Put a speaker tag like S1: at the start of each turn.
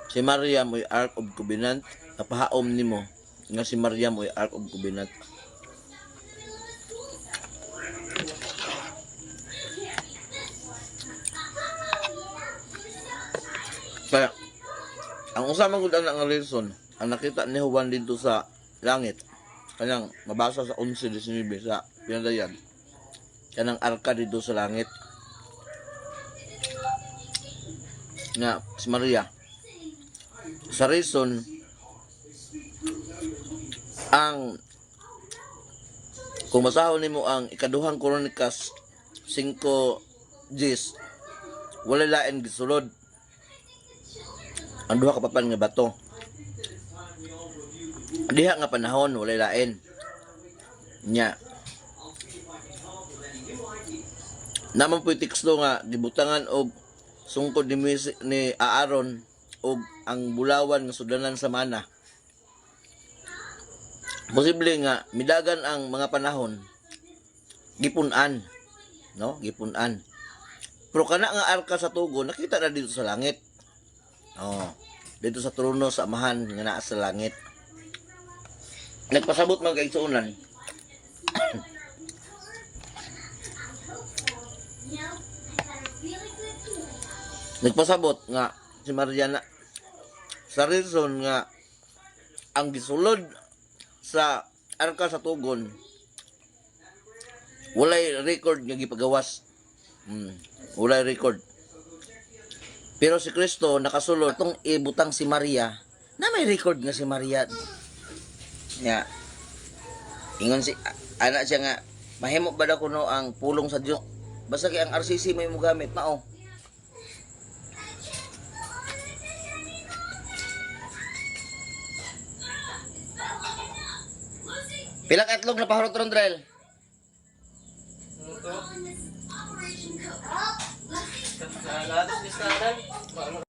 S1: Si Maria mo'y Ark of Covenant. Napahaom nimo nga si Maria mo'y Ark of Covenant. Kaya, ang usa man gud ana nga reason, ang nakita ni Juan dito sa langit, kanang mabasa sa 11:19 sa pinadayan, kanang arka dito sa langit, nga si Maria. Sa reason, ang kung basahon nimo ang ikaduhang Kronikas 5:10, wala lain gisulod ang duha ka papan nga bato. Diha nga panahon wala lain. Nya. Naman po'y teksto nga gibutangan og sungkod ni ni Aaron og ang bulawan nga sudanan sa mana. Posible nga midagan ang mga panahon gipun-an, no? Gipun-an. Pero kana nga arka sa tugo nakita na dito sa langit. Oh, dito sa trono sa Amahan nga naa sa langit. Nagpasabot man kaigsuonan. Nagpasabot nga si Maria na sa reason nga ang gisulod sa arka sa tugon walay record nga gipagawas. Walay record. Pero si Kristo nakasulod
S2: Atong ibutang si Maria, na may record nga si Maria. Nga ingon si ana siya nga mahimo ba daw kuno ang pulong sa Dios? Basta kay ang RCC may mo gamit mao. Pila ka itlog na pahurot ron, Drel?
S3: Ano to? Sa lahat,